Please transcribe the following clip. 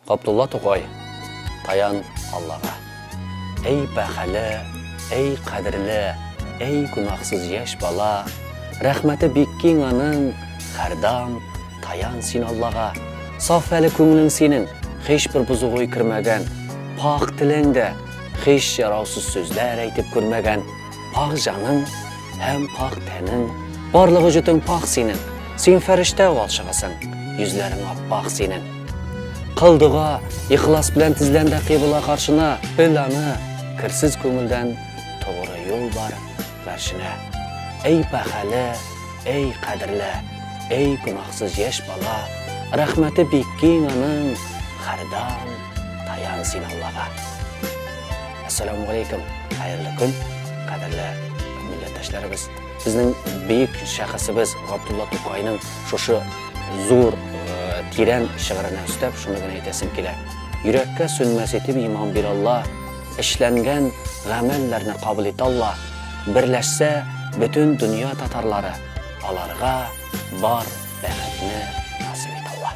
Габдулла Тукай, Таян Аллага. Әй бәхәле, әй кадерле, әй гөнаһсыз яшь бала, Рәхмәте бик киң аның, хәрдам, таян син Аллага. Саф әле күңелең синең, һичбер бозык уй кермәгән, Пакь телең дә, һич яраусыз сүзләр әйтеп күрмәгән, Пакь җаның һәм пакь тәнең, барлык вөҗүдең пакь синең, Син фәрештә валчыгысың, йөзләрең аппак синең. Кыл дога, ихлас белән тезлән дә кыйбла каршына, бел аны, керсез күңелдән тугры юл бар гәршенә. Әй бәхәле, әй кадерле, әй гөнаһсыз яшь бала, рәхмәте бик киң аның, хәрдам таян син Аллага. Ассаламу алейкум, хәерле көн, кадерле милләттәшләребез. Безнең бөек шәхесебез Габдулла Тукайның шушы зур, э, тирән шигыренә өстәп, шуны гына әйтәсем килә. Йөрәккә сүнмәс итеп иман бир Алла, эшләнгән гамәлләрне кабул ит Алла. Берләшсә бөтен дөнья татарлары, аларга бар бәхетне насыйп ит Алла.